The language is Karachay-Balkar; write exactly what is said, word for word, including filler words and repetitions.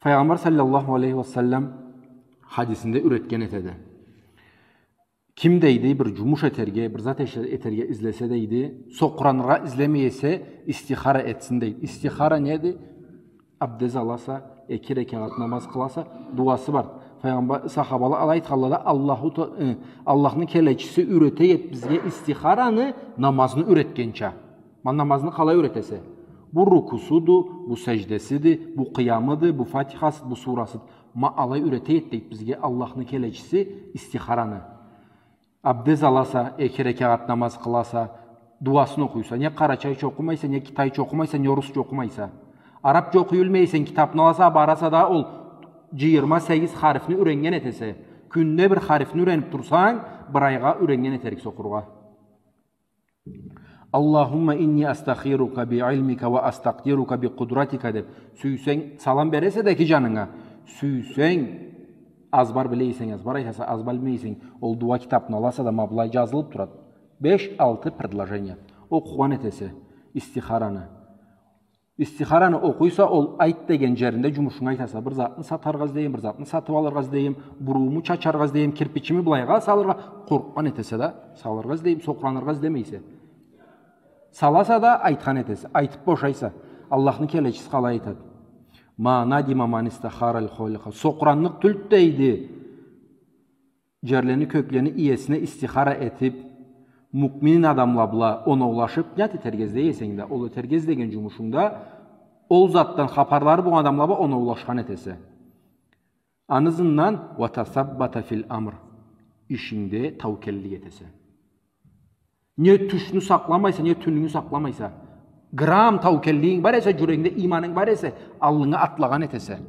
Файгъамбар саллаллаху алейхи ва саллам хадисинде юретген этеди. Ким, дейди, бир джумуш этерге, бир зат эше-, этерге излесе, дейди, сокъураныргъа излемей эсе, истихара этсин, дейди. Истихара неди? Абдез аласа, эки рекагъат намаз къыласа, дуасы бар. Файгъамбар, сахабала алай айтханла да, Аллаху Та-, э, Аллахны келечиси юрете эди бизге истихараны намазны юретгенча. Ма намазны къалай юретесе? Бу рукусуду, бу сеждесиди, бу къыямыды, бу фатихасыды, бу сурасыды. Ма алай юрете эди, дейди, бизге Аллахны келечиси истихараны. Абдез аласа, эки рекагъат намаз къыласа, дуасын окъуйса, не къарачайча окъумайса, не китайча окъумайса, не орусча окъумайса. Арабча окъуй билмейсе, китапны аласа, бараса да ол джыйырма сегиз харифни юреннген этесе. Кюнде бир харифни юрениб турсанг, бир айгъа юреннген этериксе окъургъа. Аллахумма инни астахирука би илмика ва астакъдирука би къудратика деб, сюйсенг, салам бересе да эки джанынга, сюйсенг, азбар биле эсенг, азбар айтаса, азбар билмей эсенг, ол дуа китабны аласа да, ма былай джазылыб турады. Беш-алты предложение. Окъугъан этесе истихараны. Истихараны окъуйса, ол айт деген джеринде джумушунгу айтаса. Бир затны сатаргъа излейме, бир затны сатыб алыргъа излейме, буруууму чачаргъа излейме, кирпичими былайгъа салыргъа, къоркъгъан этесе да, салыргъа излейме, сокъураныргъа излемейсе. Саласа да, айтхан этесе, айтыб бошайса. Аллахны келечиси къалай айтады? Ма надима ман истахара аль-Холикъа. Сокъуранныкъ тюлдю, дейди, джерлени, кёклени иесине истихара этиб, муъмин адамла бла оноулашыб, не этерге излей эсенг да, ол этерге излеген джумушунгда ол затдан хапарлары болгъан адамла бла оноулашхан этесе. Аны ызындан, ва тасаббата филь амр. Ишингде таукеллик этесе. Не тюшню сакъламайса, не тюнюнгю сакъламайса. Грамм таукеллигинг бар эсе, джюрегингде иманынг бар эсе, аллынга атлагъан этесе.